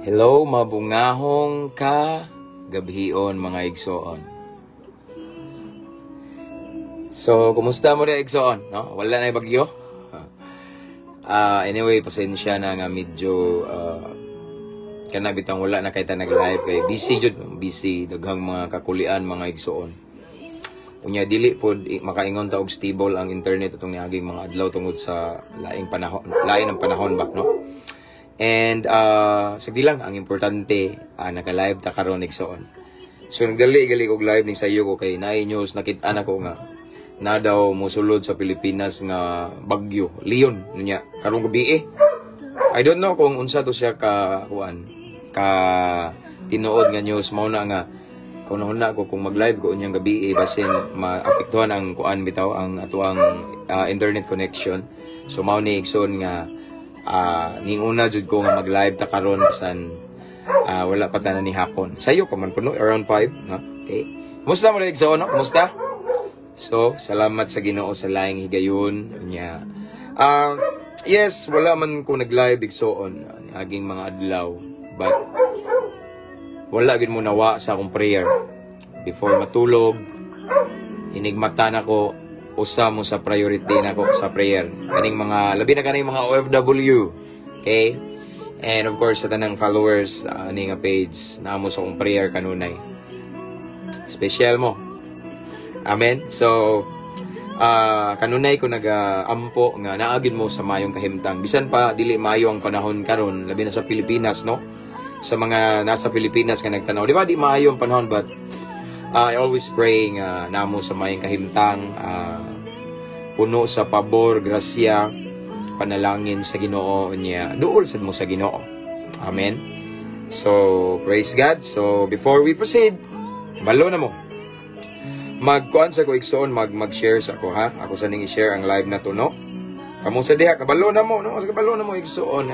Hello, mabungahong ka gabhion, mga igsoon. So, kumusta mo rin, igsoon? No? Wala na bagyo? Anyway, pasensya na nga medyo kana bitang wala na kay ta nag-live kay busy jud, busy, daghang mga kakulian, mga igsoon. Unya dili pod makaingon ta og stable ang internet atong niaging mga adlaw tungod sa laing panahon, lain ang panahon ba, no? And sagdi lang, ang importante naka-live ta karon, igsoon. So nagdali gali og live ning sayo ko kay naay news nakit-an ako nga na daw mosulod sa Pilipinas nga bagyo, Leon, niya karong gabi eh. I don't know kung unsa to siya ka kuan ka tinuod nga news. Mao na nga kung nahuna ko kung mag-live ko unyang gabi eh, basin maapektuhan ang kuan bitaw, ang atuang internet connection. So mao ni, igsoon, nga ning una jud ko nga mag-live ta karon bisan wala pa tanan ni hapon. Sayo pa man puno, around 5, no? Okay. Kumusta mo, igsoon, no? Kumusta? So, salamat sa Ginoo sa laing higayon nya. Yes, wala man ko nag-live, igsoon, aging mga adlaw, but wala gid mo nawa sa akong prayer. Before matulog, inigmata nako, usa mo sa priority nako sa prayer. Kaning mga labi na kaning mga OFW. Okay? And of course sa tanang followers ani nga page, naa mo sa akong prayer kanunay. Special mo. Amen. So kanunay ko nagaampo nga naa gyud mo sa mayong kahimtang. Bisan pa dili maayo ang panahon karon, labi na sa Pilipinas, no? Sa mga nasa Pilipinas nga nagtanaw, di ba, di maayo ang panahon, but I always pray nga naa mo sa mayong kahimtang, puno sa pabor, grasya, panalangin sa Ginoo niya. Duol sad mo sa Ginoo. Amen. So, praise God. So, before we proceed, balo na mo. Magkuan sa ko, igsoon, mag-share sa ko ha. Ako sa ning i-share ang live na to, no. Kamo sa diha kabalo na mo, no. Sa kabalo na mo, igsoon.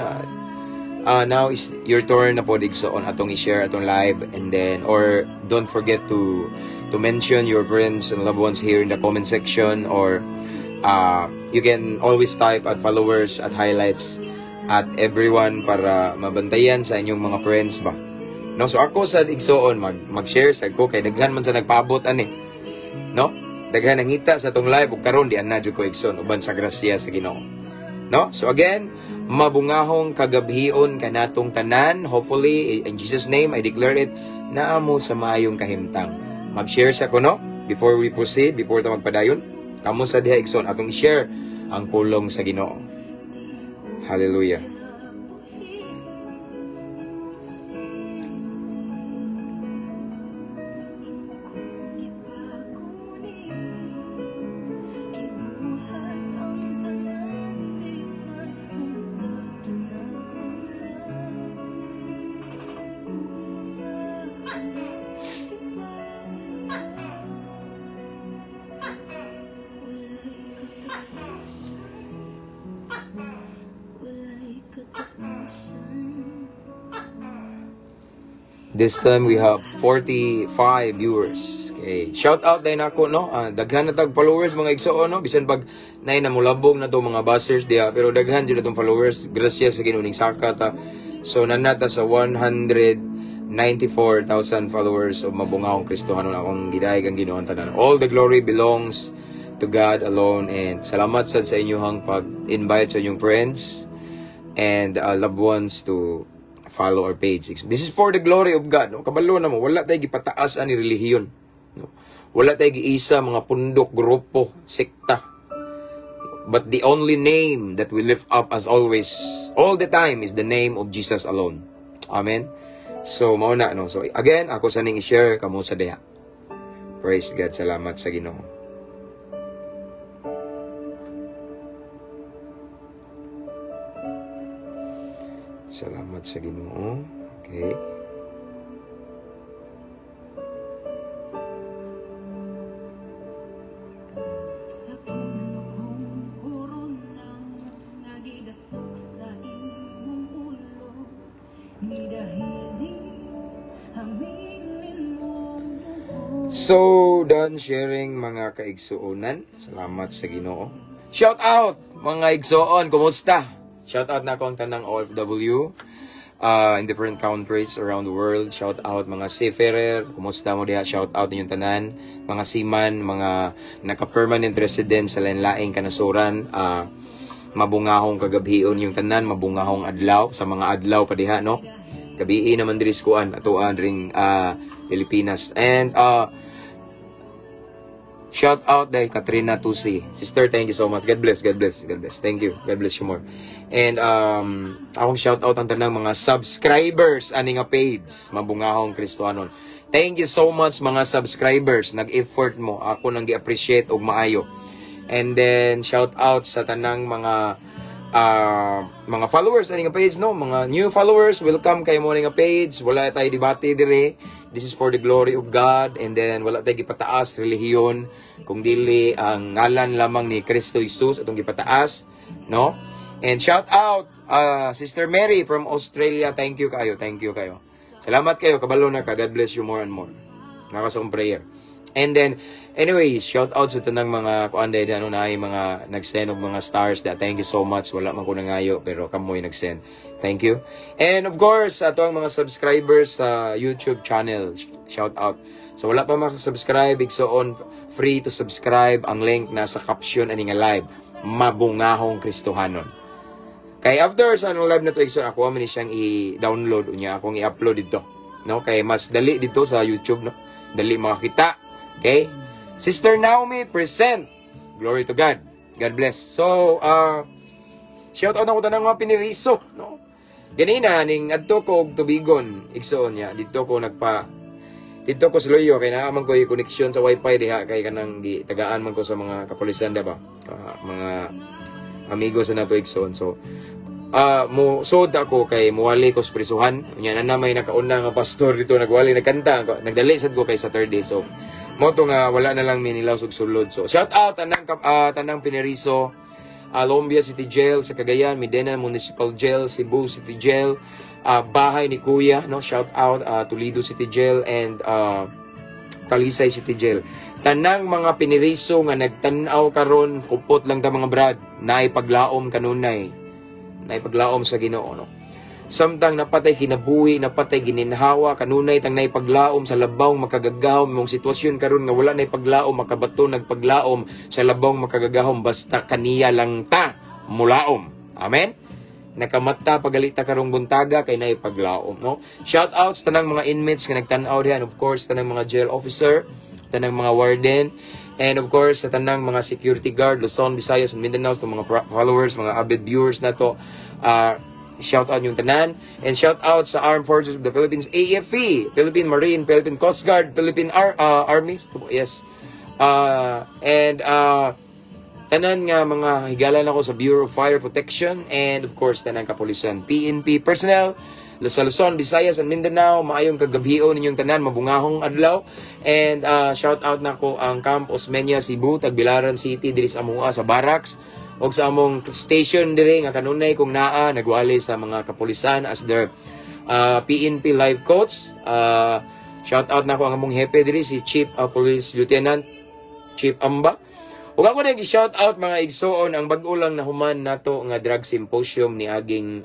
Now is your turn na pod, igsoon, atong i-share atong live and then or don't forget to mention your friends and loved ones here in the comment section or you can always type @followers, @highlights, @everyone para mabantayan sa inyong mga friends ba. No, so ako sa, igsoon, mag-share sa ko kay daghan man sa nagpaabot ani. No? Daghan nangita sa atong live ug karon di ana jud ko, igsoon, uban sa grasya sa Ginoo. No? So again, mabungahong kagabhion kanatong tanan. Hopefully, in Jesus' name, I declare it, naa mo sa maayong kahimtang. Mag-share sa ko, no? Before we proceed, before ta magpadayon, kamo sa diha, igsoon, atong i-share ang pulong sa Ginoo. Hallelujah. This time we have 45 viewers. Okay. Shout out din ako, no. Daghan na tag followers, mga igsoon, no. Bisan pag nay namulabong na to mga buzzers diha, pero daghan jud atong followers. Gracias sa Ginoo ning saka ta. So nanata sa 194,000 followers of Mabungahong Kristohanon. Akong gidayeg ang Ginoo tanan. All the glory belongs to God alone and salamat sad sa inyong pag-invite sa inyong friends and loved ones to follow our page. This is for the glory of God. No? Kabalo na mo, wala tayo gipataas ani relihiyon. No? Wala tayo giisa mga pundok, grupo, sekta. But the only name that we lift up as always, all the time, is the name of Jesus alone. Amen? So, mao na, no? So, again, ako sa ning i-share, kamo sa diha. Praise God. Salamat sa Ginoo. Salamat sa Ginoo. Okay. Sa puno korona nga gidasok sa imong ulo, nidahili ang bilin mong buhok. So, done sharing, mga kaigsuonan. Salamat sa Ginoo. Shout out, mga igsuon, kumusta? Shout out na akong tanang OFW. in different countries around the world. Shout out mga seafarer, kumusta mo diha? Shout out inyong tanan, mga seaman, mga naka-permanent resident sa lain-laing kanasuran. Mabungahong kagabhion yung tanan, mabungahong adlaw sa mga adlaw pa diha, no? Gabii naman diri sa kuan, atoan ring Pilipinas. And shout out dahil Katrina Tusi. Sister, thank you so much. God bless, God bless, God bless. Thank you. God bless you more. And akong shout out ang tanang mga subscribers ani nga page, Mabungahong Kristohanon. Thank you so much, mga subscribers. Nag-effort mo. Ako nang gi-appreciate og maayo. And then shout out sa tanang mga followers ani nga page, no, mga new followers, welcome kay mo ani nga page. Wala tayo debate dire. This is for the glory of God, and then wala tayo gipataas relihiyon kung dili ang ngalan lamang ni Kristo Jesus atong gipataas, no? And shout out Sister Mary from Australia. Thank you kayo, thank you kayo. Salamat kayo, kabalo na ka. God bless you more and more. Naka sa akong prayer. And then, anyways, shout out sa tanang mga kuan dahil ano na ay mga nag-send og mga stars that, thank you so much. Wala man ko nangayo pero kamoy nag-send. Thank you. And of course, ato ang mga subscribers sa YouTube channel. Shout out. So wala pa makasubscribe, igsoon, free to subscribe. Ang link nasa caption ani nga live. Mabungahong Kristohanon. Kay after sa anong live na to, igsoon, ako man ni siyang i-download unya akong i-upload dito. No? Kay mas dali dito sa YouTube, no? Dali makakita. Okay? Sister Naomi present. Glory to God. God bless. So, shout out ako tanang mga piniriso, no? Ganina ning adto ko og tubigon, igsoon niya. Dito ko sa Luyo kay naa man ko yung connection sa wifi diha kay kanang gi tagaan man ko sa mga kapulisan ba? Mga amigo sa nato, igsoon. So, mo sod ako kay muwali ko sa prisuhan. Unya na may nakauna nga pastor dito nagwali, nagkanta ako. Nagdali sad ko kay Saturday. So, mo to nga wala na lang minilaw og sulod. So, shout out tanang piniriso, Lumbia City Jail sa Cagayan, Medina Municipal Jail, Cebu City Jail, bahay ni Kuya, no? Shout out Toledo City Jail and Talisay City Jail. Tanang mga piniriso nga nagtan-aw karon, kupot lang ta, mga brad, naay paglaom kanunay. Naay paglaom sa Ginoo, no? Samtang napatay kinabuhi, napatay gininhawa, kanunay tang naay paglaom sa labawng makagagahom. Mong sitwasyon karon nga wala nay paglaom, makabato nagpaglaom sa labawng makagagahom basta kaniya lang ta mulaom. Amen. Nakamata pagalita karong buntaga kay naay paglaom, no? Shout out sa tanang mga inmates nga nagtan-aw diha, and of course tanang mga jail officer, tanang mga warden, and of course sa tanang mga security guard, Luzon, Visayas, and Mindanao, sa mga followers, mga avid viewers nato. Shout out yung tanan and shout out sa Armed Forces of the Philippines, AFP, Philippine Marine, Philippine Coast Guard, Philippine Army, yes. And tanan nga mga higala nako sa Bureau of Fire Protection and of course tanang kapulisan, PNP personnel sa Luzon, Visayas and Mindanao, maayong kagabhion ninyong tanan, mabungahong adlaw. And shout out nako ang Camp Osmeña, Cebu, Tagbilaran City, diri sa amoa sa barracks og sa among station diri nga kanunay kung naa nagwali sa mga kapulisan as their PNP live coach. Shout out nako ang among hepe diri, si Chief Police Lieutenant Chief Amba. Ug ako nag shout out, mga igsoon, ang bag-o lang nahuman nato nga drug symposium ni aging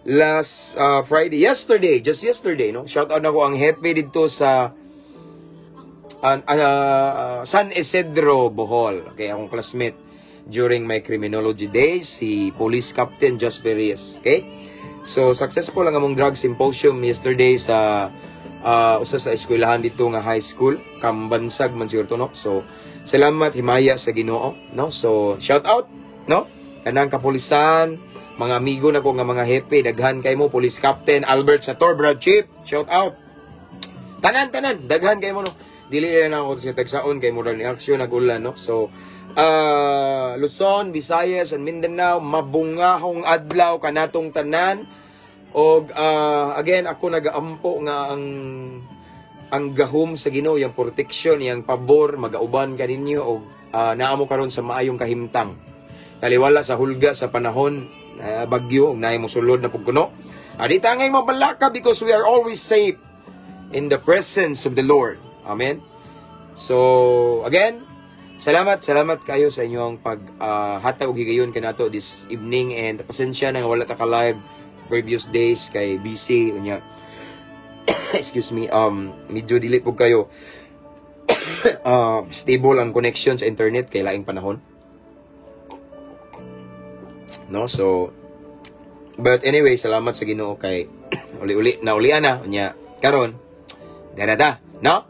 last Friday, yesterday, just yesterday, no? Shout out nako ang hepe didto sa San Isidro, Bohol. Okay, akong classmate during my criminology days, si Police Captain Jasper Reyes. Okay? So, successful ang among drug symposium yesterday sa usa sa eskwelahan dito nga high school, Kambansag man siguro to, no? So, salamat, himaya sa Ginoo, no? So, shout out, no? Kanang kapulisan, mga amigo na ko nga mga hepe, daghan kay mo, Police Captain Albert Sator, Brad Chief, shout out. Tanan, tanan, daghan kay mo, no? Dili na ako sa tagsaon kay murag ni aksyon nagulan, no? So, Luzon, Visayas, and Mindanao, mabungahong adlaw kanatong tanan. Og again, ako nagaampo nga ang gahom sa Ginoo, yang protection, yang pabor magauban kaninyo og naa mo karon sa maayong kahimtang. Taliwala sa hulga sa panahon, bagyo ug naay mosulod na pug kuno. Adi tangay mabalaka because we are always safe in the presence of the Lord. Amen. So, again, salamat, salamat kayo sa inyong pag hatag og higayon kanato this evening and pasensya na nga wala ta ka live. previous days kay busy unya, excuse me, medyo dili po kayo stable ang connection sa internet kay laing panahon. No, so but anyway, salamat sa Ginoo kay uli-uli na ulian na unya karon darada, no?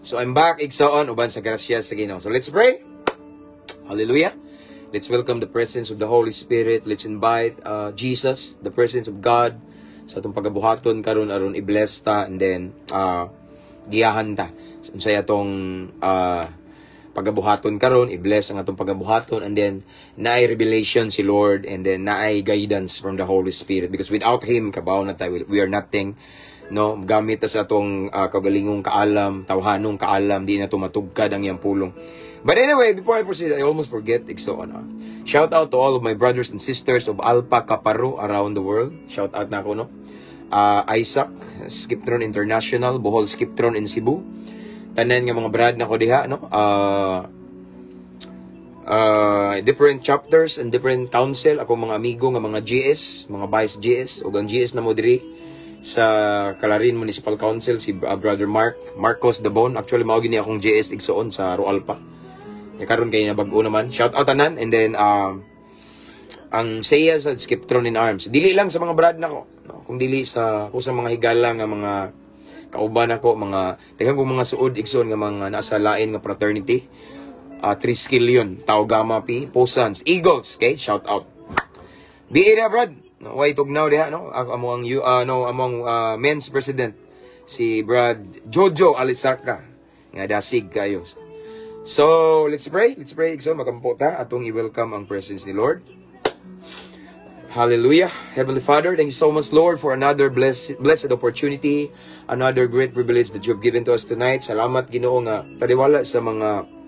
So I'm back, igsoon, uban sa grasya sa Ginoo. So let's pray. Hallelujah. Let's welcome the presence of the Holy Spirit. Let's invite Jesus, the presence of God, sa atong pagabuhaton karon aron i-bless ta and then giyahan ta. Unsay atong pagabuhaton karon, i-bless ang atong pagabuhaton and then naay revelation si Lord and then naay guidance from the Holy Spirit, because without Him, kabaw na tayo, we are nothing, no? Gamit ta sa atong kagalingong kaalam, tawhanong kaalam, di na tumatugkad ang iyang pulong. But anyway, before I proceed, I almost forget, igsoon, shout out to all of my brothers and sisters of Alpha Kappa Rho around the world. Shout out na ako, no? Isaac Skiptron International, Bohol Skiptron in Cebu, tanan nga mga brad nako diha, no? Different chapters and different council, ako mga amigo nga mga GS, mga vice GS ug ang GS na mo diri sa Calarin Municipal Council, si Brother Mark Marcos Dabon. Actually, mao gini akong GS, igsoon, sa Roalpa. Ya, karon kay nabag-o naman. Shout out tanan. And then ang Seiya sa Skiptron in Arms, dili lang sa mga brad nako, no? Kung dili sa kung sa mga higala nga mga kauban ako, mga daghan kong mga suod, igsoon, nga mga nasa lain nga fraternity, Triskelion, Tau Gamma Pi, Posans, Eagles. Okay, shout out. Bi na brad, no, way tugnaw diha, no? Ako amo ang no, among men's president, si Brad Jojo Alisaka nga dasig kayo. So let's pray, let's pray, igsoon. Magampo ta, atong i-welcome ang presence ni Lord. Hallelujah. Heavenly Father, thank you so much, Lord, for another blessed opportunity, another great privilege that you have given to us tonight. Salamat, Ginoo, nga taliwala sa mga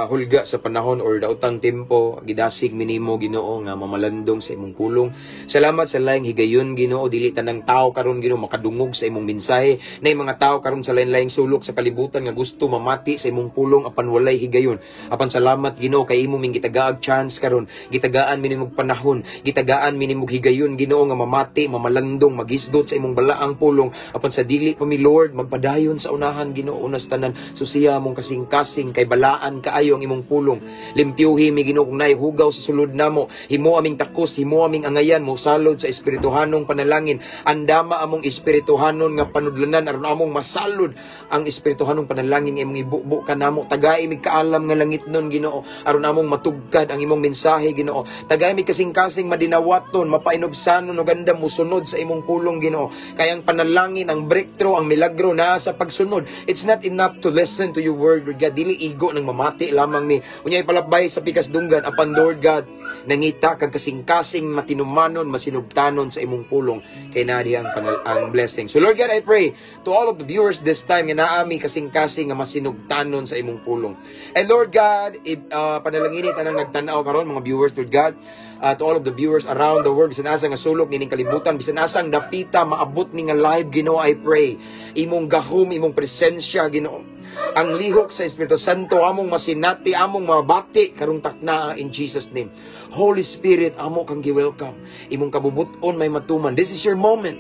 hulga sa panahon or daotang tempo, gidasig minimo, Ginoo, nga mamalandong sa imong pulong. Salamat sa laing higayon, Ginoo. Dili tanang tao karon, Ginoo, makadungog sa imong mensahe. Nay mga tao karon sa lain-laing sulok sa kalibutan nga gusto mamati sa imong pulong apan walay higayon. Apan salamat, Ginoo, kay imo ming gitagaag chance karon. Gitagaan minimog panahon, gitagaan minimog higayon, Ginoo, nga mamati, mamalandong, magisdot sa imong balaang pulong. Apan sa dili pa mi, Lord, magpadayon sa unahan, Ginoo, unas tanan susiya mong kasing-kasing kay balaan kaayo ang imong pulong. Limpyuhi mi, Ginoo, kung naay hugaw sa sulod namo. Himo aming takos, himo aming angayan mo salod sa espirituhanong panalangin. Andama among espirituhanon nga panudlanan aron among masalod ang espirituhanong panalangin nga imong ibubo kanamo. Tagai mig kaalam nga langitnon, Ginoo, aron among matugkad ang imong mensahe, Ginoo. Tagai mig kasing-kasing madinawaton, mapainubsanon ug andam musunod sa imong pulong, Ginoo. Kay ang panalangin, ang breakthrough, ang milagro naa sa pagsunod. It's not enough to listen to your word, Lord God. Dili igo nang mamati lamang mi. Unya ipalakbay sa pikas dunggan, apan Lord God, nangita kag kasing-kasing matinumanon, masinugtanon sa imong pulong kay nari ang blessing. So Lord God, I pray to all of the viewers this time nga naami kasing-kasing nga masinugtanon sa imong pulong. And Lord God, panalangini tanang nagtan-aw karon, mga viewers, Lord God, to all of the viewers around the world, bisan asa nga sulok nining kalibutan, bisan asa ang dapita maabot ni nga live, Ginoo, I pray imong gahom, imong presensya, Ginoo, ang lihok sa Espiritu Santo among masinati, among mabati karong takna in Jesus' name. Holy Spirit, amo kang gi-welcome. Imong kabubuton may matuman. This is your moment.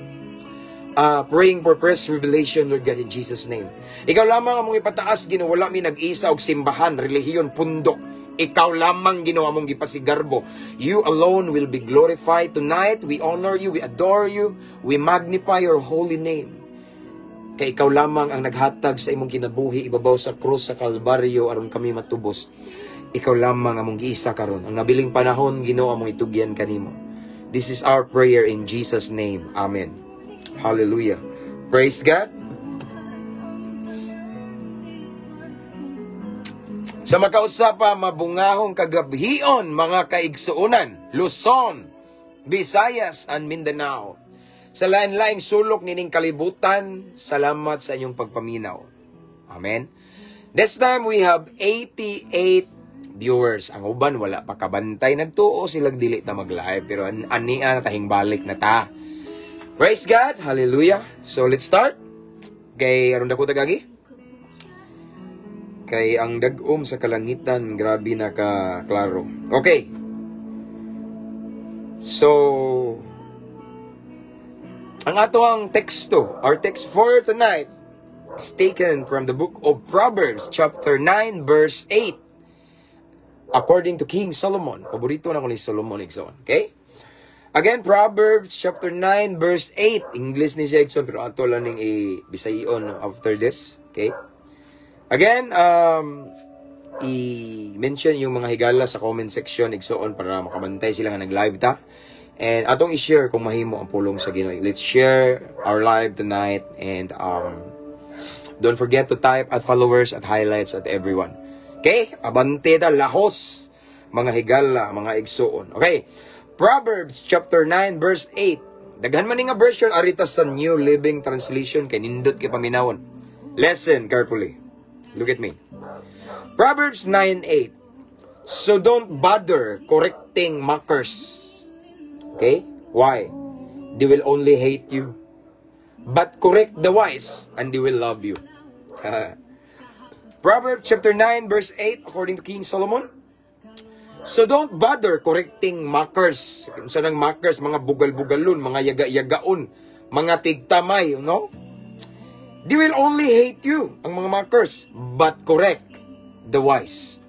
Praying for fresh revelation, Lord God, in Jesus' name. Ikaw lamang among ipataas, Ginoo. Wala mi nag-isa og simbahan, relihiyon, pundok. Ikaw lamang, Ginoo, among gipasigarbo. You alone will be glorified tonight. We honor you, we adore you, we magnify your holy name. Kay ikaw lamang ang naghatag sa imong kinabuhi ibabaw sa krus sa Kalbaryo aron kami matubos. Ikaw lamang among giisa karon. Ang nabiling panahon, Ginoo, among itugyan kanimo. This is our prayer in Jesus' name. Amen. Hallelujah. Praise God. Sa makausapa, mabungahong kagabhion, mga kaigsuonan, Luzon, Visayas, and Mindanao. Sa lain-laing sulok nining kalibutan, salamat sa inyong pagpaminaw. Amen. This time we have 88 viewers. Ang uban wala pa kabantay, nagtuo silang dili ta mag-live, pero ania tahing balik na ta. Praise God. Hallelujah. So let's start. Kay aron dako tagagi. Kay ang dag-om sa kalangitan grabe na ka klaro. Okay. So Ang ato ang teksto, our text for tonight is taken from the book of Proverbs, chapter 9, verse 8. According to King Solomon. Paborito na ko ni Solomon, igsoon. Okay? Again, Proverbs chapter 9, verse 8. English ni siya, igsoon, pero ato lang ning i-Bisayon after this. Okay? Again, i-mention yung mga higala sa comment section, igsoon, para makabantay sila nga nag-live ta. And atong i-share kung mahimo ang pulong sa Ginoo. Let's share our live tonight and don't forget to type at followers, at highlights, at everyone. Okay? Abante ta lahos, mga higala, mga igsoon. Okay. Proverbs chapter 9 verse 8. Daghan man ni nga version, arita sa New Living Translation kay nindot kay paminawon. Listen carefully. Look at me. Proverbs 9:8. So don't bother correcting mockers. Okay? Why? They will only hate you. But correct the wise and they will love you. Proverbs chapter 9 verse 8, according to King Solomon. So don't bother correcting mockers. Unsa nang mockers? Mga bugal-bugalon, mga yaga-yagaon, mga tigtamay, no? They will only hate you, ang mga mockers. But correct the wise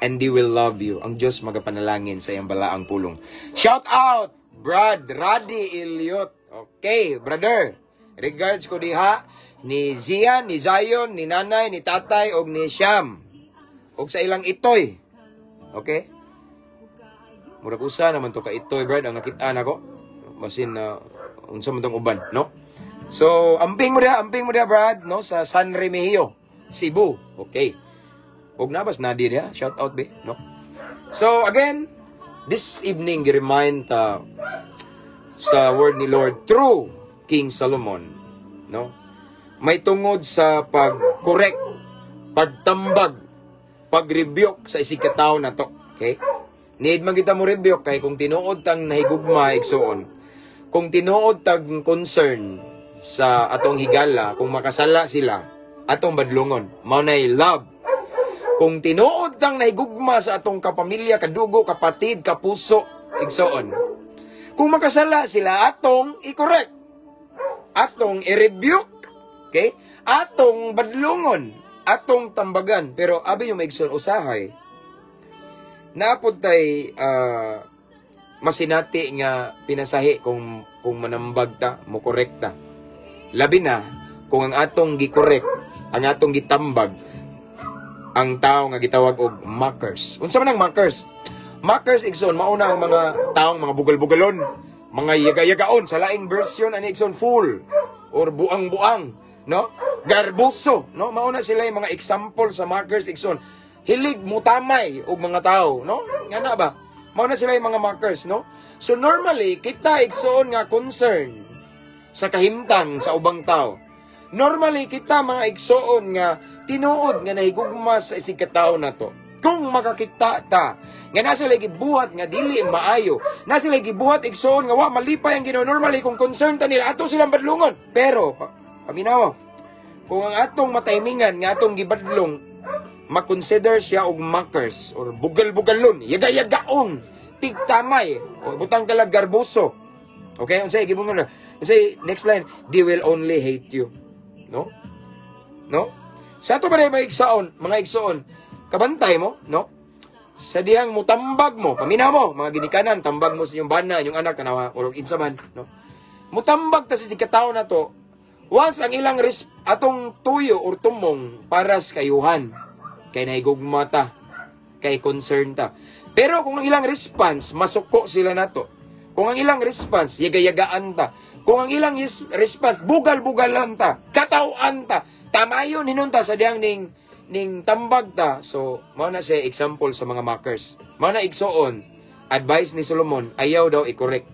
and they will love you. Ang Diyos magapanalangin sa iyang balaang pulong. Shout out, Brad Radi Eliot. Okay, brother. Regards ko diha ni Zian, ni Zion, ni nanay, ni tatay, og ni Sham. Og sa ilang itoy. Okay? Murag usa naman to ka itoy, Brad, ang nakita nako. Basin na unsa man tong uban, no? So, amping mo diha, Brad, no, sa San Remigio, Cebu. Okay. Og nabas na di diha, shout out be, no? So, again, this evening gi-remind ta sa word ni Lord through King Solomon, no? May tungod sa pag-correct, pagtambag, pag-rebuke sa isig ka tawo na to. Okay? Need man kita mo rebuke kay kung tinuod tang nahigugma, igsuon, kung tinuod tag concern sa atong higala, kung makasala sila, atong badlongon. Mao nay love. Kung tinuod tang nahigugma sa atong kapamilya, kadugo, kapatid, kapuso, igsuon, kung makasala sila, atong i-correct. Atong i-rebuke. Okay? Atong badlongon. Atong tambagan. Pero abi yung maigsoon, usahay naapod tay masinati nga pinasahi kung manambag ta, mo korekta. Labi na kung ang atong gi-correct, ang atong gitambag, ang tao nga gitawag og mockers. Unsa man ang mockers? Mockers, igsoon, mauna ang mga taong mga bugal-bugalon, mga yaga-yagaon sa laing version ani, igsoon, fool or buang-buang, no? Garbuso, no? Mauna sila yung mga example sa mockers, igsoon. Hilig mutamay og mga tao, no? Nga na ba? Mauna sila yung mga mockers, no? So normally, kita, igsoon, nga concern sa kahimtang sa ubang tao. Normally, kita mga igsoon nga tinuod nga nahigugma sa isig ka tawo na to. Kung makakita ta nga nasa lagi buhat nga dili maayo, nasa lagi buhat, igsoon, nga wa malipay ang Ginoo, normally kung concern ta nila, ato silang badlungon. Pero paminaw, kung ang atong mataymingan nga atong gibadlong makonsider siya og mockers or bugal-bugalon, yaga-yagaon, tigtamay, o butang talag garboso. Okay, unsay gibungon na? Unsay next line? They will only hate you. No? No? Sa ato ba na mga igsoon, kabantay mo, no? Sa dihang mutambag mo, paminaw mo, mga ginikanan, tambag mo sa inyong bana, inyong anak, tanawa, or insa man, no? Mutambag ta sa katawo na to, once ang ilang atong tuyo or tumong para sa kayuhan, kay nahigugma ta, kay concern ta. Pero kung ang ilang response, masuko sila nato. Kung ang ilang response, yaga-yagaan ta. Kung ang ilang response, bugal-bugalan ta, katawan ta, tamayon hinunta sa diyang ning tambag ta. So, mao na siya example sa mga mockers. Mao na, igsoon, advice ni Solomon, ayaw daw i-correct.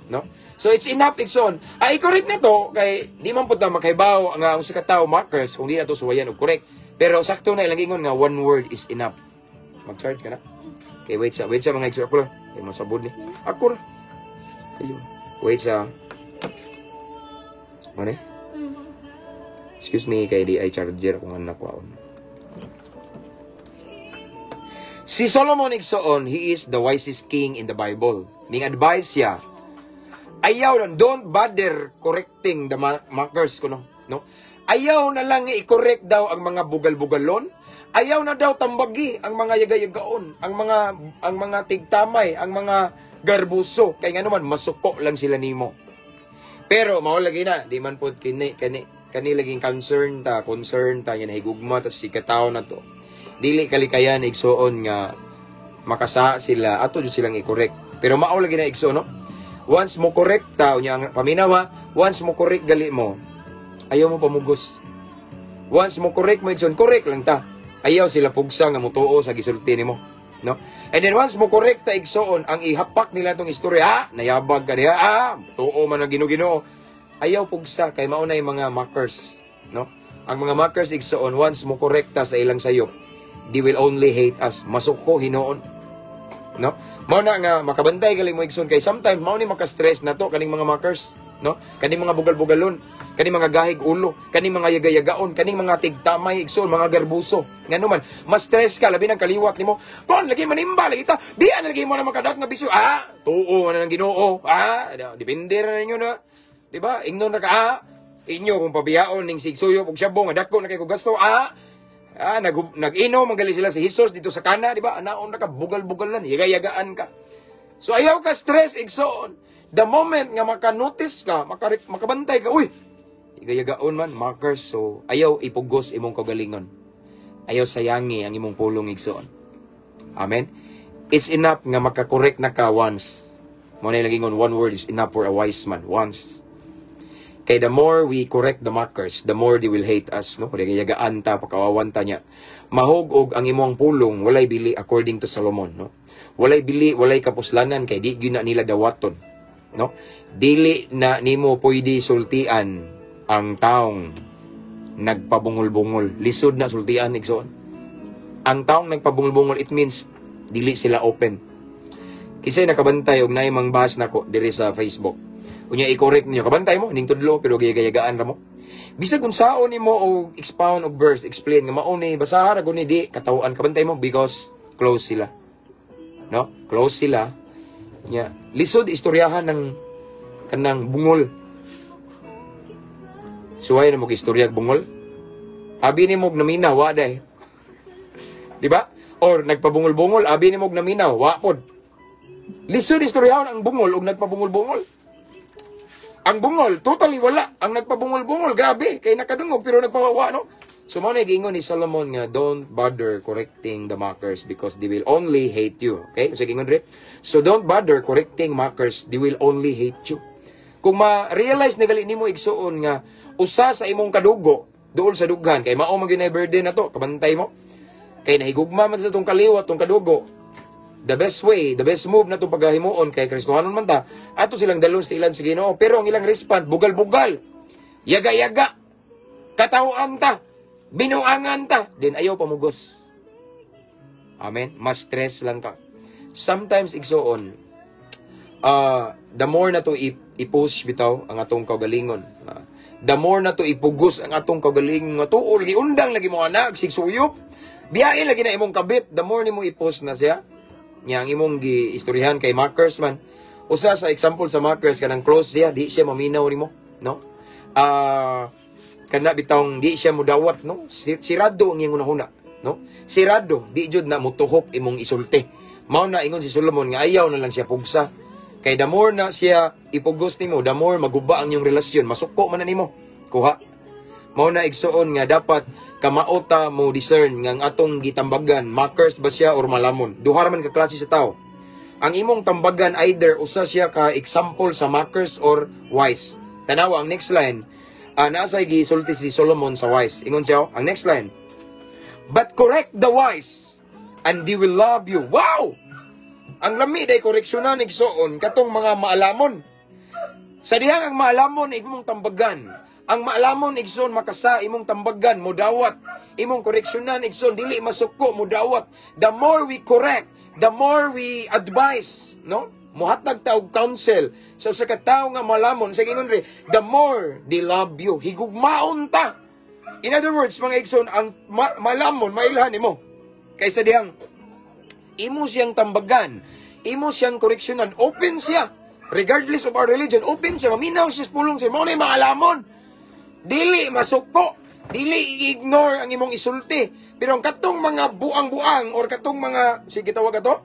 No? So, it's enough, igsoon. Ay, i-correct na to, kay di man pud ta makaibaw nga ang sa katao mockers kung di na to suwayan og correct. Pero sakto na ilang ingon nga one word is enough. Mag-charge ka na. Okay, wait sa mga igsoon. Ako lang. Kay masabod ni. Ako ra. Ayun. Wait sa. Ano eh? Excuse me, kay di ay charger kung anak ko. Si Solomon, igsoon, he is the wisest king in the Bible. Ning advice siya, Ayaw lang, don't bother correcting the mockers kuno, no? Ayaw na lang i-correct daw ang mga bugal-bugalon. Ayaw na daw tambagi ang mga yaga-yagaon, ang mga tigtamay, ang mga garbuso. Kay nga naman masuko lang sila nimo. Pero mao lagi na, di man pod kini kani kani laging concern ta nga nahigugma ta si katawo na to. Dili kalikayan, igsuon, nga makasa sila, ato jud silang i-correct. Pero mao lagi na, igsuon, no? Once mo correct ta unya ang paminawa, once mo correct gali mo, ayaw mo pamugos. Once mo correct mo, igsoon, correct lang ta. Ayaw sila pugsa nga mutuo sa gisulti nimo, no? And then once mo correct ta, igsoon, ang ihapak nila tong istorya, ah, nayabag ka diha, ah, tuo man ang Ginoo-Ginoo. Ayaw pugsa kay mao na yung mga mockers, no? Ang mga mockers, igsoon, once mo correct ta sa ilang sayop, they will only hate us. Masuko hinuon. No? Mao na nga makabantay gali mo, igsoon, kay sometimes mao ni maka-stress na to kaning mga mockers, no? Kaning mga bugal-bugalon, kaning mga gahig ulo, kaning mga yaga-yagaon, kaning mga tigtamay, igsoon, mga garbuso. Ngano man, mas stress ka labi ng kaliwat nimo. Kon lagi manimba lagi ta. Di ana lagi mo na makadat nga bisyo. Ah, tuo man ang Ginoo. Ah, depende ra ninyo na. Di ba? Ingnon ra ka, ah. Inyo kung pabiyaon ning sigsuyop og syabo nga dako na kay kog gasto, ah. Ah, nag-inom man gali sila si Jesus dito sa kana, di ba? Anaon na ka, bugal-bugalan, yaga-yagaan ka. So ayaw ka stress, igsoon. The moment nga maka-notice ka, makabantay ka, uy, igayagaon man, mockers. So ayaw ipugos imong kagalingon. Ayaw sayangi ang imong pulong, igsoon. Amen? It's enough nga makakorek na ka once. Mao na yung lagingon, one word is enough for a wise man. Once. Kay the more we correct the mockers, the more they will hate us, no? Kung yagaan ta, pakawawan ta niya. Mahog-og ang imong pulong, walay bili according to Solomon, no? Walay bili, walay kapuslanan kay di gyud na nila dawaton, no? Dili na nimo pwede sultian ang taong nagpabungol-bungol. Lisod na sultian, igsoon. Ang taong nagpabungol-bungol, it means dili sila open. Kisay nakabantay og naay mang bash nako diri sa Facebook. Unya i-correct niyo, kabantay mo ning tudlo pero gayagayagaan ra mo. Bisag unsaon nimo og expound og verse, explain nga mao ni basaha ra guni di katawhan, kabantay mo because close sila. No? Close sila. Nya, lisod istoryahan ng kanang bungol. Suway na mo istorya bungol. Abi nimo og naminaw, wa day. Di ba? Or nagpabungol-bungol, abi nimo og naminaw, wa pod. Lisod istoryahon ang bungol og nagpabungol-bungol. Ang bungol, totally wala. Ang nagpabungol-bungol, grabe, kay nakadungog pero nagpawawa, no? So mao na giingon ni Solomon nga don't bother correcting the mockers because they will only hate you. Okay? Sa giingon diri. So don't bother correcting mockers, they will only hate you. Kung ma-realize na gali nimo, igsuon, nga usa sa imong kadugo duol sa dughan kay mao man gyud burden na to, kabantay mo. Kay nahigugma man sa tong kaliwat, tong kadugo. The best way, the best move na itong paghahimuon kay Kristohanon man ta, ato silang dalon sa ilan sa Ginoo. Pero ang ilang respond, bugal-bugal, yaga-yaga, katawaan ta, binuangan ta, then ayaw pamugos. Amen? Mas stress lang ka. Sometimes, igsoon, the more na to i-push bitaw ang atong kaugalingon. The more na to ipugos ang atong kaugalingon nga tuol, giundang lagi mo anak, sigsuyop, biyain lagi na imong kabit, the more nimo i-push na siya, nya ang imong gi-istoryahan kay mockers man. Usa sa example sa mockers, kanang close siya, di siya maminaw nimo, no? Ah, kana bitawng di siya mudawat, no? Sirado ang iyang hunahuna, no? Sirado, di jud na mutuhok imong isulti. Mao na ingon si Solomon nga ayaw na lang siya pugsa. Kay the more na siya ipugos nimo, the more maguba ang iyong relasyon, masuko man na nimo. Kuha. Mao na, igsuon, nga dapat kamaota mo discern nga ang atong gitambagan, mockers ba siya or malamon. Duha ra man ka klase sa tao. Ang imong tambagan, either usa siya ka example sa mockers or wise. Tanawa ang next line. Naa say gisulti si Solomon sa wise. Ingon siya, oh, ang next line. "But correct the wise and they will love you." Wow! Ang lami day koreksyonan, igsuon, katong mga maalamon. Sa dihang ang maalamon imong tambagan, ang maalamon, igsoon, makasa imong tambagan, modawat. Imong koreksyonan, igsoon, dili masuko, modawat. The more we correct, the more we advise, no? Muhatag ta og counsel sa usa ka tawo nga malamon sa ingon ri, the more they love you. Higugmaon ta. In other words, mga igsoon, ang malamon mailhan nimo. Kaysa dihang imo siyang tambagan, imo siyang koreksyonan, open siya. Regardless of our religion, open siya, maminaw siya sa pulong siya, mao na maalamon. Dili masuko, dili i-ignore ang imong isulti. Pero ang katong mga buang-buang or katong mga, sige, tawag ato,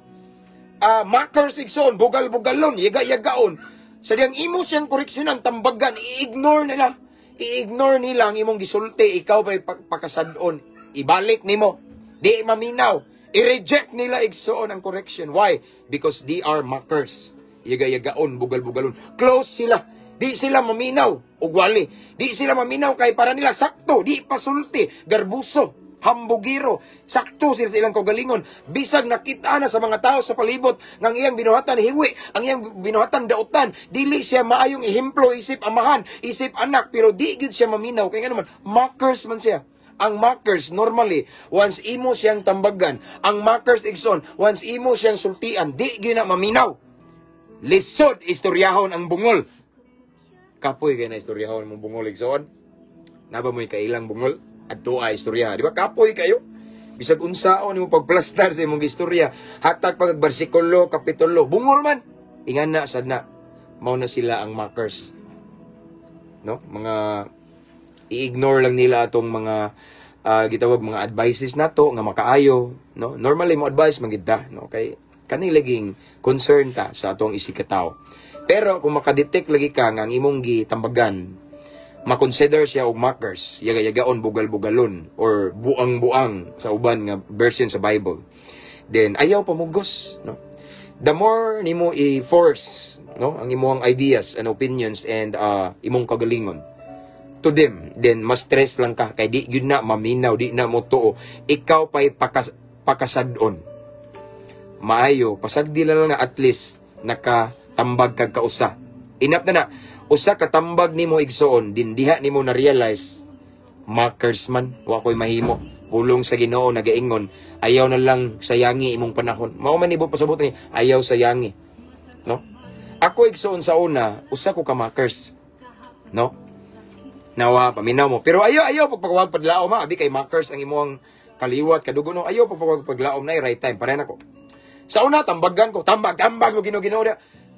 mockers igsoon, bugal-bugalon, yaga-yagaon. Sa diyang imo siyang koreksyonan, tambagan, i-ignore nila. I-ignore nila ang imong gisulti, ikaw pa'y pakasad-on. Ibalik nimo. Di maminaw. I-reject nila igsoon ang correction. Why? Because they are mockers. Yaga-yagaon, bugal-bugalon. Close sila. Di sila maminaw. Ugwali. Di sila maminaw kay para nila sakto. Di pasulti. Garbuso. Hambugiro. Sakto sila sa ilang kaugalingon. Bisag nakita na sa mga tao sa palibot ng iyang binuhatan hiwi, ang iyang binuhatan dautan. Dili siya maayong ehemplo isip amahan, isip anak, pero di gyud siya maminaw. Kay nga naman, mockers man siya. Ang mockers, normally, once imo siyang tambagan, ang mockers igsoon, once imo siyang sultian, di gyud na maminaw. Lisod istoryahon ang bungol. Kapoy kay na istoryahon mong bungol igsoon. Naba mo'y kailang bungol? Adto ay istorya. Di ba? Kapoy kayo. Bisag unsaon nimo pagplastar sa imong istorya, hatag pag bersikulo, kapitulo, bungol man. Ingan na sad na. Mao na sila ang mockers. No? Mga i-ignore lang nila atong mga gitawag mga advices nato nga makaayo, no? Normally mo advice man gid ta, no? Kay kani laging concern ta sa atong isigkatawo. Pero kung makadetect lagi ka nga ang imong gitambagan ma-consider siya og mockers, yaga-yagaon, bugal-bugalon or buang-buang sa uban nga version sa Bible, then ayaw pamugos, no? The more nimo i-force, no, ang imong ideas and opinions and imong kagalingon to them, then mas stress lang ka kay di gyud na maminaw, di na mo tuo. Ikaw pa'y pakasad-on. Maayo, pasagdi lang na at least nakatambag kag kausa. Enough na na. Usa ka tambag nimo igsoon, din diha nimo na realize mockers man, wa ko'y mahimo. Pulong sa Ginoo nagaingon, ayaw na lang sayangi imong panahon. Mao man ibo pasabot ni, ayaw sayangi. No? Ako igsoon sa una, usa ko ka mockers. No? Nawa, paminaw mo. Pero ayaw, ayaw, pagpagwag padlaom ha. Abi kay mockers ang imong kaliwat, kadugo, no. Ayaw pagpagwag paglaom na right time. Parehan ako. Sa una, tambagan ko. Tambag, tambag, mo Ginoo Ginoo.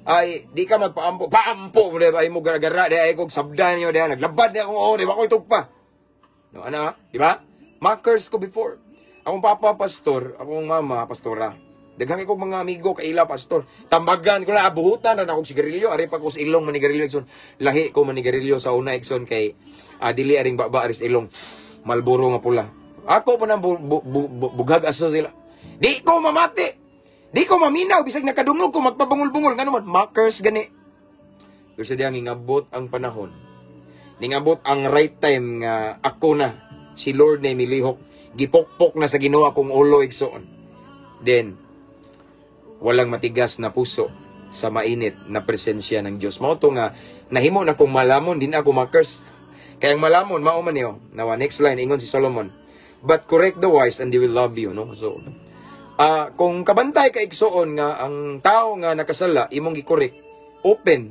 Ay, di ka magpaampo. Paampo mo, di ba? Ay mo gara-gara, di ay kog sabdan niyo, di naglabad di ako, oh, di ba ko itugpa. No, ano, di ba? Mockers ko before. Akong papa, pastor, akong mama, pastora. Daghan ko mga amigo kaila pastor. Tambagan ko na abuhutan na akong sigarilyo, ari pa ko sa ilong manigarilyo igsoon. Lahi ko manigarilyo sa una igsoon kay dili aring baba aris ilong. Marlboro nga pula. Ako pa nang bughag aso sila. Di ko mamati. Di ko maminaw bisag nakadungog ko magpabungol-bungol ngano man mockers gani. Pero sa diyang ingabot ang panahon. Ningabot ang right time nga ako na si Lord na milihok, gipokpok na sa Ginoo akong ulo igsoon. Then walang matigas na puso sa mainit na presensya ng Diyos. Mao to nga nahimo na kong malamon, din ako mockers. Kaya ang malamon mao man niyo. Nawa next line ingon si Solomon, "But correct the wise and they will love you," no? So kung kabantay ka igsoon nga ang tao nga nakasala imong gi-correct, open,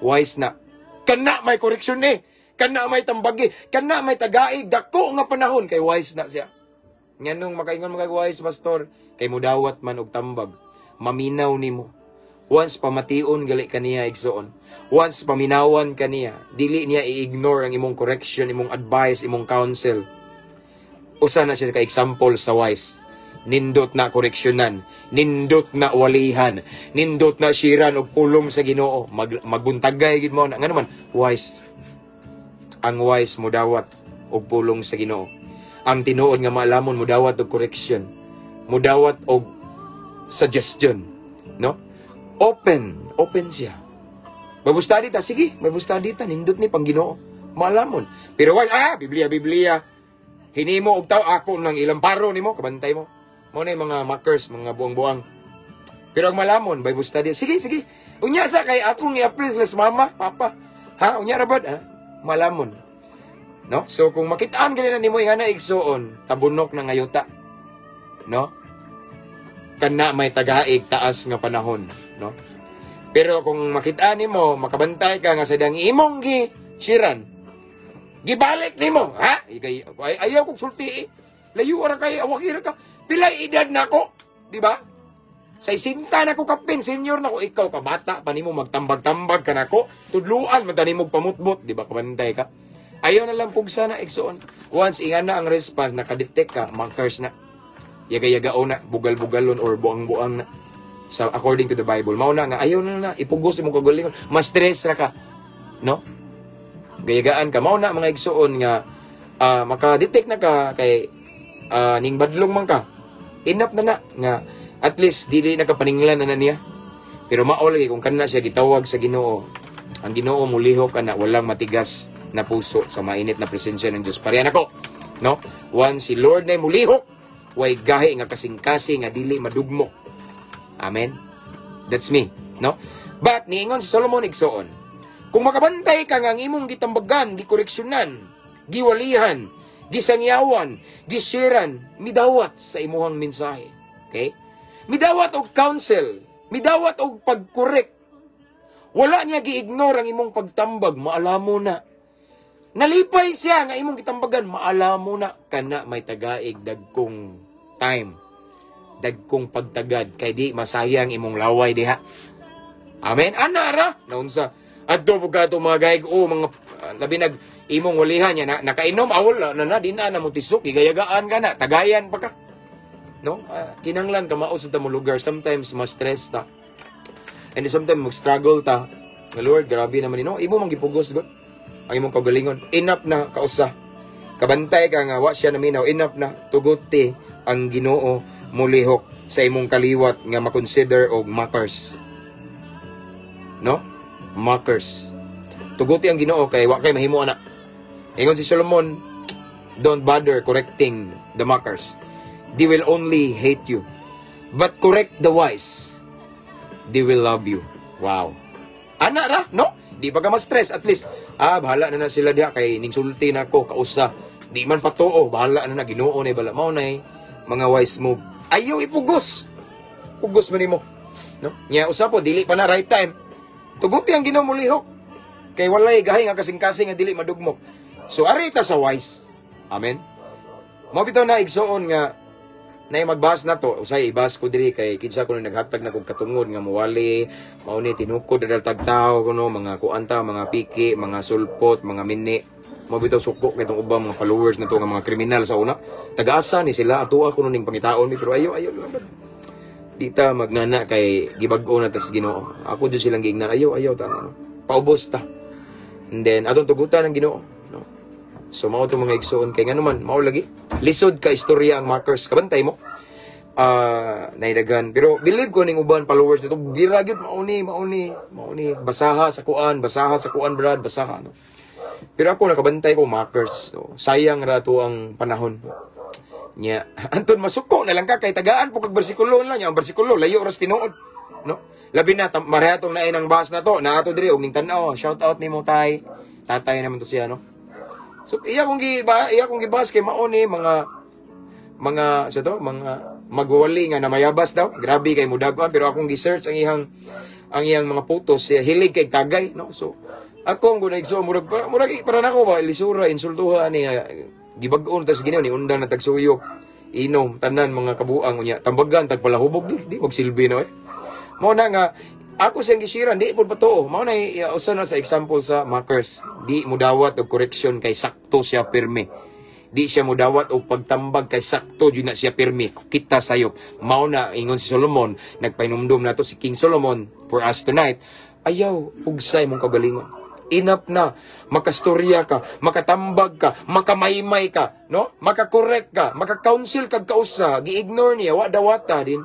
wise na. Kana may correction eh. Kana may tambagi, kana may tagaig dako nga panahon kay wise na siya. Nganong makaingon mga wise, pastor? Kay mudawat man og tambag. Maminaw nimo. Once pamation gali kaniya igsoon. Once paminawan kaniya, dili niya i-ignore ang imong correction, imong advice, imong counsel. Usa na siya ka example sa wise. Nindot na koreksyonan, nindot na walihan, nindot na siran og pulong sa Ginoo. Magbuntagay gid mo na ngano man wise. Ang wise mudawat og pulong sa Ginoo. Ang tinuod nga maalamon mudawat og correction, mudawat og suggestion, no? Open, open siya. Bible study ta, sige, Bible study ta, nindot ni pang Ginoo. Maalamon. Pero why, Biblia, Biblia. Hinimo og tao ako nang ilamparo nimo, kabantay mo. Mao na yung mga mockers, mga buang-buang. Pero ang malamon, Bible study. Sige, sige. Unya sa kay akong i-apply sa mama, papa. Ha? Unya ra bad, ha? Malamon. No? So kung makitaan gali na nimo nga na igsuon, tabunok na ngayuta. No? Kana may tagaig taas nga panahon, no? Pero kung makitaan nimo, makabantay ka nga sa dang imong gi siran, gibalik nimo, ha? Ikay, ay, ayaw kong sulti eh. Layo ra kay awakira ka. Pilay edad na ako, di ba? Sa isinta na ko kapin, senior na ko, ikaw ka bata pa nimo magtambag-tambag ka nako, tudluan man tani mo pamutbot, di ba, kabantay ka? Ayaw na lang pugsa na, igsoon. Once ingan na ang response, nakadetect ka, mockers na. Yaga-yagao na, bugal-bugalon or buang-buang na. Sa according to the Bible, mao na nga ayaw na na ipugos imong kagalingon, mas stress ra ka. No? Gayagaan ka, mao na, mga igsoon, nga maka-detect na ka kay ning badlong man ka. Enough na na nga at least dili nakapaninglan na na niya. Pero mao lagi kung kanna siya gitawag sa Ginoo. Ang Ginoo mulihok ka na walang matigas na puso sa mainit na presensya ng Diyos. Parehan ako. No? Once si Lord na mulihok, way gahi nga kasing-kasing nga dili madugmok. Amen. That's me, no? But niingon si Solomon, igsoon, kung makabantay ka nga ang imong gitambagan, gikoreksyonan, giwalihan, gisangyawan, gishiran, midawat sa imuhang mensahe. Okay? Midawat og counsel, midawat og pagkorek. Wala niya gi-ignore ang imong pagtambag, maalamo na. Nalipay siya nga imong gitambagan, maalamo na kana may tagaig dagkong time. Dagkong pagtagad kay di masayang imong laway diha. Amen. Ana ra naunsa adto pud kato mga gaig o mga labi nag imong walihan niya na, nakainom awol na na, di na na mo tisok, gigayagaan ka na, tagayan pa ka, no? Kinanglan ka mao sa tamo lugar, sometimes ma-stress ta and sometimes mag-struggle ta nga, "Lord, grabe naman ni," no? Imo man gipugos god ang imong kaugalingon. Enough na kausa kabantay ka nga wa siya naminaw, enough na, tuguti ang Ginoo mulihok sa imong kaliwat nga makonsider og mockers, no? Mockers, tuguti ang Ginoo kay wa kay mahimo ana. Ingon si Solomon, don't bother correcting the mockers. They will only hate you. But correct the wise, they will love you. Wow. Ana ra, no? Di pa ka ma-stress. At least, bahala na na sila diha kay ning sulti na ko kausa. Di man patuo, bahala na na, Ginoo na bala. Mao na mga wise move. Ayaw ipugos. Pugos man nimo. No? Nya usa po, dili pa na right time. Tuguti ang Ginoo mulihok. Kay walay gahi nga kasing-kasing nga dili madugmok. So ari ta sa wise. Amen. Mao bitaw na, igsoon, nga na magbas na to, usay ibas ko diri kay kinsa kuno naghatag na kog katungod nga muwali, mao ni tinukod na tag tao kuno mga kuan ta, mga piki, mga sulpot, mga mini. Mao bitaw suko kay tong ubang mga followers na to nga mga kriminal sa una. Tagaasa ni sila atoa kuno ning pangitaon mi, pero ayo ayo lang ba. Di ta magnana kay gibag-o na ta sa Ginoo. Ako jud silang giingnan, ayo ayo ta ano. Paubos ta. And then atong tugutan ang Ginoo, no? So mao to, mga igsoon, kay ngano man mao lagi. Lisod ka istorya ang mockers, kabantay mo. Naidagan. Pero believe ko ning uban followers nito, bira gyud mao ni basaha sa kuan brad, basaha, no. Pero ako nakabantay ko mockers. So sayang ra to ang panahon. Nya, anton masuko na lang ka kay tagaan po kag bersikulo lang niya, ang bersikulo layo ra sa tinuod. No? Labi na mareha tong naay ng bus na to, naa to diri og ning tan-aw. Shout out nimo, tay. Tatay naman to siya, no. So iya kong gibas kay mao ni mga sa to mga magwali nga namayabas daw. Grabe kay mudagoan, pero akong gi-search ang iyang mga photos, siya hilig kay tagay, no? So ako ang gunay, so murag para murag para nako ba lisura insultuha ni gibag-on tas Ginoo ni undang na tagsuyop, inom tanan mga kabuang, unya tambagan tag palahubog, di magsilbi no eh. Mao na nga ako siyang gisiran, di po patuo. Mao na usa na sa example sa mockers. Di mudawat og correction kay sakto siya pirmi. Di siya mudawat og pagtambag kay sakto jud na siya pirmi. Kita sayop. Mao na ingon si Solomon, nagpainumdum na to si King Solomon for us tonight. Ayaw ugsay mong kagalingon. Enough na makastorya ka, makatambag ka, makamaymay ka, no? Makakorek ka, maka-counsel kag kausa, gi-ignore niya, wa dawata din.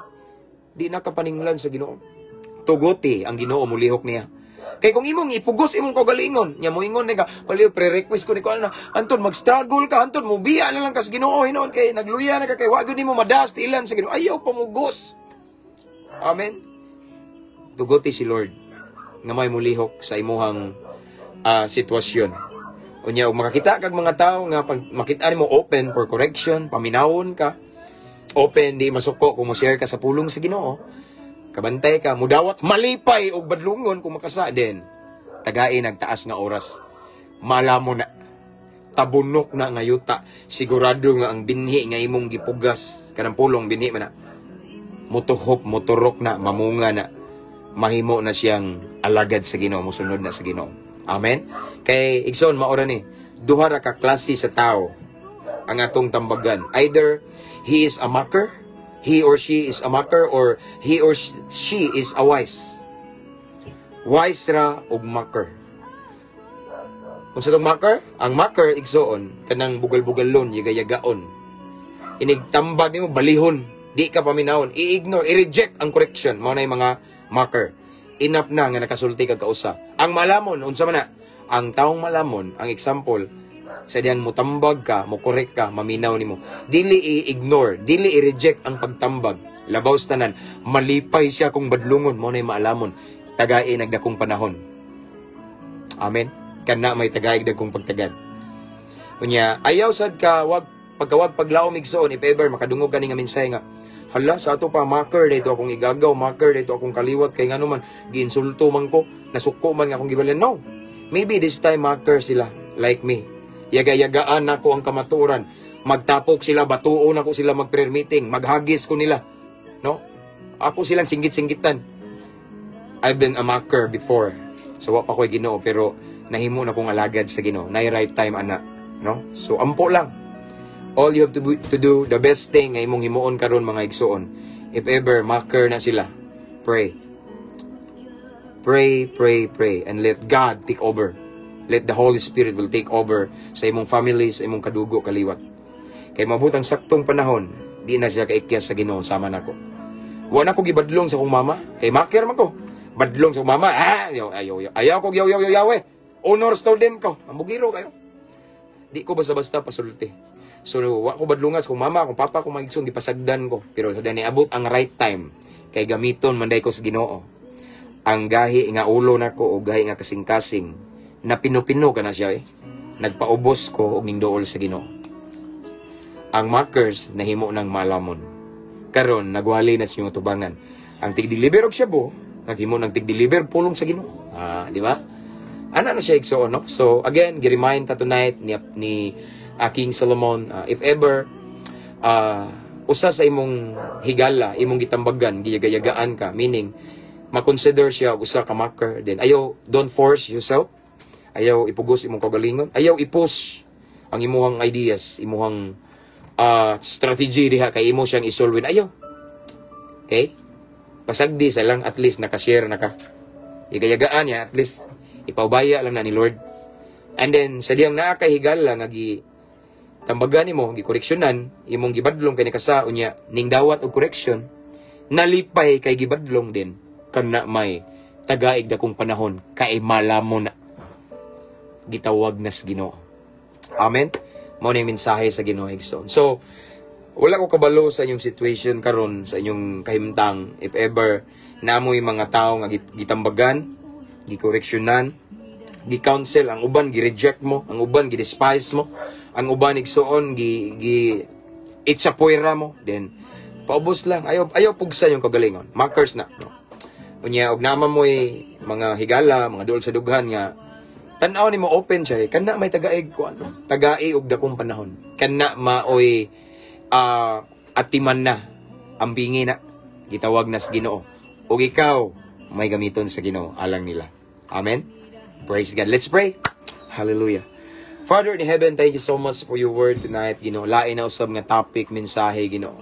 Di na kapaninglan sa Ginoo. Tuguti ang Ginoo mulihok niya. Kay kung imong ipugos imong kaugalingon, nya moingon ni ka, "Paliw pre-request ko ni ko na," anton mag-struggle ka, anton mobiya na lang kas Ginoo hinuon kay nagluya na ka kay wa gyud nimo madas tilan sa Ginoo. Ayaw pamugos. Amen. Tuguti si Lord nga may mulihok sa imuhang sitwasyon. Unya ug makakita kag mga tawo nga pag makita nimo open for correction, paminawon ka, open, di masuko kung mo-share ka sa pulong sa Ginoo. Kabantay ka, mudawat, malipay og badlungon kung makasa din. Tagain nagtaas nga oras. Malamo na. Tabunok na nga yuta. Sigurado nga ang binhi nga imong gipugas, kanang pulong binhi man na. Mutuhop, muturok na, mamunga na, mahimo na siyang alagad sa Ginoo, musunod na sa Ginoo. Amen? Kay igsoon, mao ra ni, duha ra ka klase sa tao ang atong tambagan. Either he is a mocker, he or she is a mocker, or he or she is a wise. Wise ra og mocker. Unsa tong mocker? Ang mocker, igsoon, kanang bugal-bugalon, yaga-yagaon. Inigtambag nimo, balihon, di ka paminawon, i-ignore, i-reject ang correction. Mao na yung mga mocker. Enough na nga nakasulti kag kausa. Ang malamon, unsa man na? Ang taong malamon, ang example, sa diyang mutambag ka, mo correct ka, maminaw nimo. Dili i-ignore, dili i-reject ang pagtambag. Labaw sa tanan, malipay siya kung badlungon, mao na yung maalamon. Tagai nagdakong panahon. Amen. Kana may tagaig dagkong pagtagad. Unya, ayaw sad ka wag pagkawag paglaom, igsoon, if ever makadungog ka ni nga mensahe nga, "Hala, sa ato pa mocker dito akong igagaw, mocker dito akong kaliwat kay ngano man giinsulto man ko, nasuko man nga akong gibalyan." No. Maybe this time mocker sila like me. Yaga-yagaan nako ang kamatuoran. Magtapok sila, batuon ako sila mag-prayer meeting, maghagis ko nila. No? Ako silang singgit-singgitan. I've been a mocker before. So wa pa ko'y Ginoo, pero nahimo na kong alagad sa Ginoo. Nay right time ana, no? So ampo lang. All you have to do, the best thing nga imong himuon karon, mga igsoon, if ever mocker na sila, pray. Pray, pray, pray and let God take over. Let the Holy Spirit will take over sa imong family, sa imong kadugo kaliwat. Kay mabot ang saktong panahon, di na siya kaikyas sa Ginoo sama nako. Wa na ko gibadlong sa akong mama, kay mocker man ko. Badlong sa akong mama, ah, ayaw, ayaw, ayaw, ayaw ko yaw yaw yaw yaw eh. Honor student ko, ang bugiro kayo. Di ko basta-basta pasulti. So, wa ko badlungas kung mama, kung papa, kung mga igsoon, gipasagdan ko. Pero sa dani abot ang right time, kay gamiton man ko sa Ginoo. Ang gahi nga ulo nako o gahi nga kasing-kasing, na pino-pino ka na siya eh. Nagpaubos ko og ningduol sa Ginoo. Ang mockers nahimo ng malamon. Karon nagwali na sa inyong tubangan. Ang tig-deliver og shabu, naghimo ng tig-deliver pulong sa Ginoo. Ah, di ba? Ana na siya, igsoon, no? So again, gi-remind ta tonight ni King Solomon, if ever usa sa imong higala, imong gitambagan, giyagayagaan ka, meaning makonsider siya og usa ka mocker, then ayaw, don't force yourself. Ayaw ipugos imong kaugalingon, ayaw i-push ang imuhang ideas, imuhang strategy diha kay imo siyang isolve. Ayaw. Okay? Pasagdi sa lang, at least nakashare na ka. Igayagaan niya, at least ipaubaya lang na ni Lord. And then sa diyang naa kay higala nga gi tambagan nimo, gikoreksyonan, imong gibadlong kay nakasa unya ning dawat og correction, nalipay kay gibadlong din, kana may tagaig dakong panahon kay malamo na gitawag na sa Ginoo. Amen. Mao ni mensahe sa Ginoo, igsoon. So wala ko kabalo sa inyong situation karon, sa inyong kahimtang, if ever namoy mga tao nga gitambagan, gikoreksyonan, gi-counsel, ang uban gi-reject mo, ang uban gi-despise mo, ang uban, igsoon, gi gi itsapuera mo, then paubos lang, ayaw ayaw pugsa yung kagalingon. Mockers na, no? Unya og nama mo'y mga higala, mga duol sa dughan nga tan-aw nimo open siya eh. Kana may tagaig ko ano, tagai og dakong panahon. Kana maoy atiman na ang bingi na gitawag na sa Ginoo. Ug ikaw may gamiton sa Ginoo alang nila. Amen. Praise God. Let's pray. Hallelujah. Father in heaven, thank you so much for your word tonight, Ginoo. Lain na usab nga topic, mensahe, Ginoo.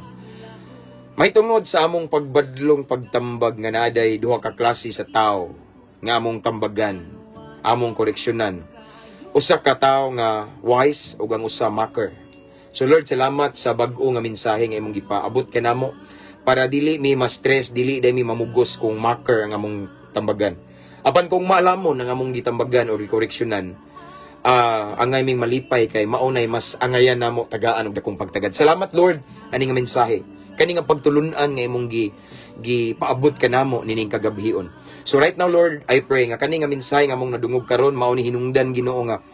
May tungod sa among pagbadlong, pagtambag nga naday duha ka klase sa tao nga among tambagan, among koreksyonan. Usa ka tawo nga wise ug ang usa mocker. So Lord, salamat sa bag-o nga mensahe nga imong gipaabot kanamo para dili mi ma-stress, dili day mi mamugos kung mocker ang among tambagan. Apan kung maalamon ang among gitambagan o koreksyonan, angay ming malipay kay maunay mas angayan namo tagaan og dakong pagtagad. Salamat, Lord, ani nga mensahe. Kani nga pagtulunan nga imong gi gipaabot kanamo nining kagabhion. So right now, Lord, I pray nga kani nga mensahe nga among nadungog karon mao ni hinungdan, Ginoo, nga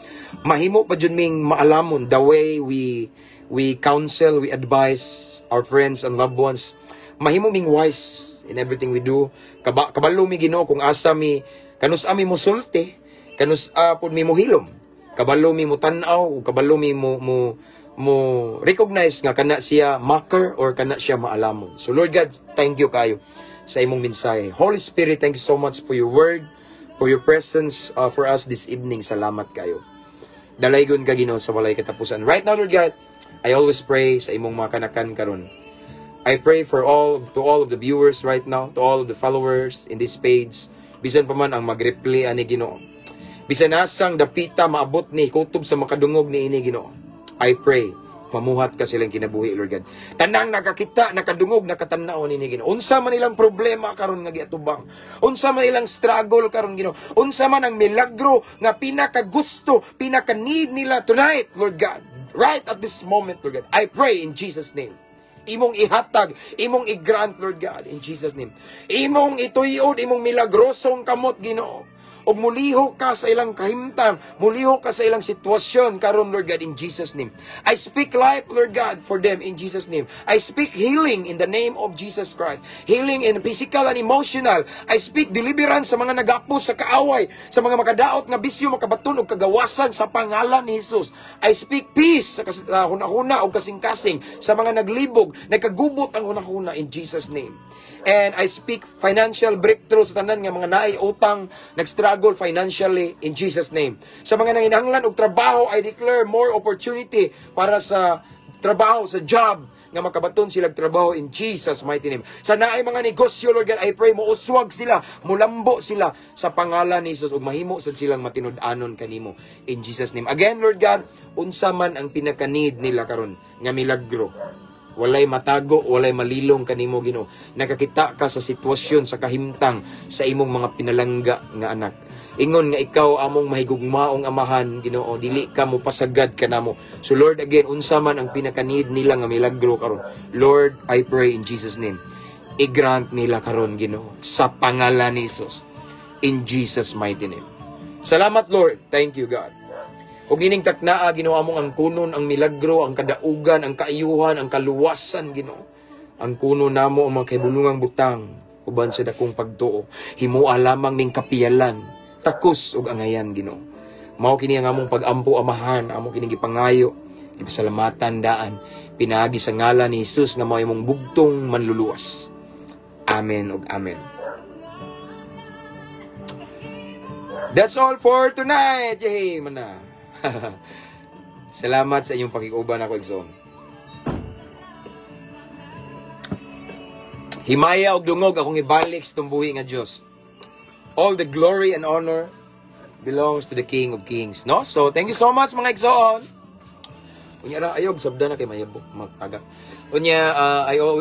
mahimo pa jud ming maalamon the way we counsel, we advise our friends and loved ones. Mahimo ming wise in everything we do. Kabalo mi, Ginoo, kung asa mi kanus-a mi mosulti, kanus-a pud mi mohilom. Kabalo mi mo tan-aw, ug kabalo mi mo mo Mo recognize nga kana siya mocker or kana siya maalamon. So Lord God, thank you kayo sa imong mensahe. Holy Spirit, thank you so much for your word, for your presence for us this evening. Salamat kayo. Dalaygon ka, Ginoo, sa walay katapusan. Right now, Lord God, I always pray sa imong mga kanakan karon. I pray for all to all of the viewers right now, to all of the followers in this page. Bisan pa man ang mag-replay ani, Ginoo. Bisan asang dapita maabot ni kutob sa makadungog ni ini, Ginoo. I pray mamuhat ka silang kinabuhi, Lord God. Tanang nakakita, nakadungog, nakatanaw ni Ginoo. Unsa man ilang problema karon nga giatubang. Unsa man ilang struggle karon, Ginoo. Unsa man ang milagro nga pinakagusto, pinaka-need nila tonight, Lord God. Right at this moment, Lord God. I pray in Jesus' name. Imong ihatag, imong i-grant, Lord God, in Jesus' name. Imong ituyod, imong milagrosong kamot, Ginoo. Ug mulihok ka sa ilang kahimtang, mulihok ka sa ilang sitwasyon karon, Lord God, in Jesus' name. I speak life, Lord God, for them in Jesus' name. I speak healing in the name of Jesus Christ. Healing in physical and emotional. I speak deliverance sa mga nagapos sa kaaway, sa mga makadaot nga bisyo, makabaton og kagawasan sa pangalan ni Jesus. I speak peace sa hunahuna og kasing-kasing sa mga naglibog, nagkagubot ang hunahuna in Jesus' name. And I speak financial breakthrough sa tanan nga mga naay utang, nag-struggle financially in Jesus' name. Sa mga nanginahanglan og trabaho, I declare more opportunity para sa trabaho, sa job, nga makabaton sila og trabaho in Jesus' mighty name. Sa naay mga negosyo, Lord God, I pray mo uswag sila, mulambo sila sa pangalan ni Jesus ug mahimo sad silang matinud-anon kanimo in Jesus' name. Again, Lord God, unsa man ang pinaka-need nila karon nga milagro, walay matago, walay malilong kanimo, Ginoo. Nakakita ka sa sitwasyon, sa kahimtang sa imong mga pinalangga nga anak. Ingon nga ikaw among mahigugmaong amahan, Ginoo, dili ka mo pasagad kanamo. So Lord, again, unsa man ang pinaka-need nila nga milagro karon. Lord, I pray in Jesus' name. I-grant nila karon, Ginoo, sa pangalan ni Jesus. In Jesus' mighty name. Salamat, Lord. Thank you, God. Ug nining taknaa, Ginoo, among angkunon ang milagro, ang kadaugan, ang kaayuhan, ang kaluwasan, Ginoo. Angkunon namo ang mga kahibulungang butang uban sa dakong pagtuo. Himoa lamang ning kapiyalan, takos ug angayan, Ginoo. Mao kini ang among pag-ampo, Amahan, amo kining gipangayo, gipasalamatan daan pinaagi sa ngalan ni Jesus nga mao imong bugtong manluluwas. Amen ug amen. That's all for tonight. Yay, mana. Salamat sa inyong pakikuban ako, igsoon. Himaya og dungog akong ibalik sa tumbuhi nga Dios. All the glory and honor belongs to the King of Kings, no? So, thank you so much, mga igsoon. Unya ra ayob sabda na kay mayabok magtaga. Unya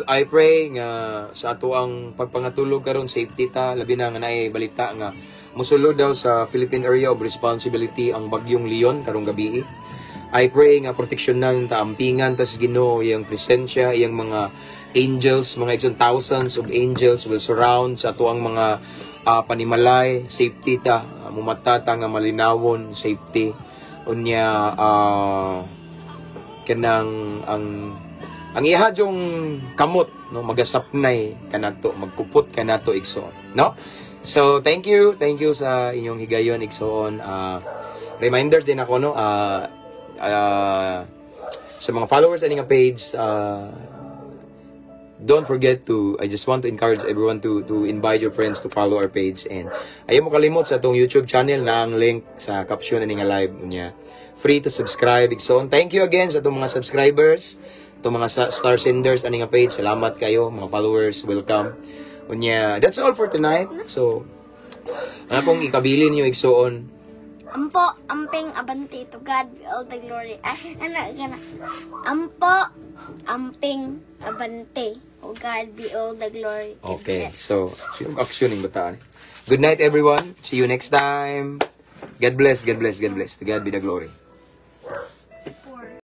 I pray nga sa ato ang pagpangatulog karon safety ta, labi na nga naay balita nga mosulod daw sa Philippine Area of Responsibility ang bagyong Leon karong gabi. I pray nga proteksyonan ta, ampingan ta sa Ginoo, iyang presensya, iyang mga angels, mga igsoon, thousands of angels will surround sa ato ang mga panimalay, safety ta, mumata ta nga malinawon, safety. Unya kanang ang iha yung kamot, no, magasapnay kanato, magkupot kanato, igsoon, no? So thank you sa inyong higayon, igsoon. Reminder din ako, no, sa mga followers ani nga page, don't forget to, I just want to encourage everyone to invite your friends to follow our page and ayaw mo kalimot sa atong YouTube channel na ang link sa caption ani nga live niya. Free to subscribe, igsoon. Thank you again sa atong mga subscribers, atong mga star senders ani nga page. Salamat kayo, mga followers, welcome. Unya, that's all for tonight. So, ano pong ikabili niyo, igsoon? Ampo, amping, abante, to God be all the glory. Ah, ano, gana. Ampo, amping, abante, o God be all the glory. Okay, so, yung action ng bataan. Good night, everyone. See you next time. God bless, God bless, God bless. To God be the glory.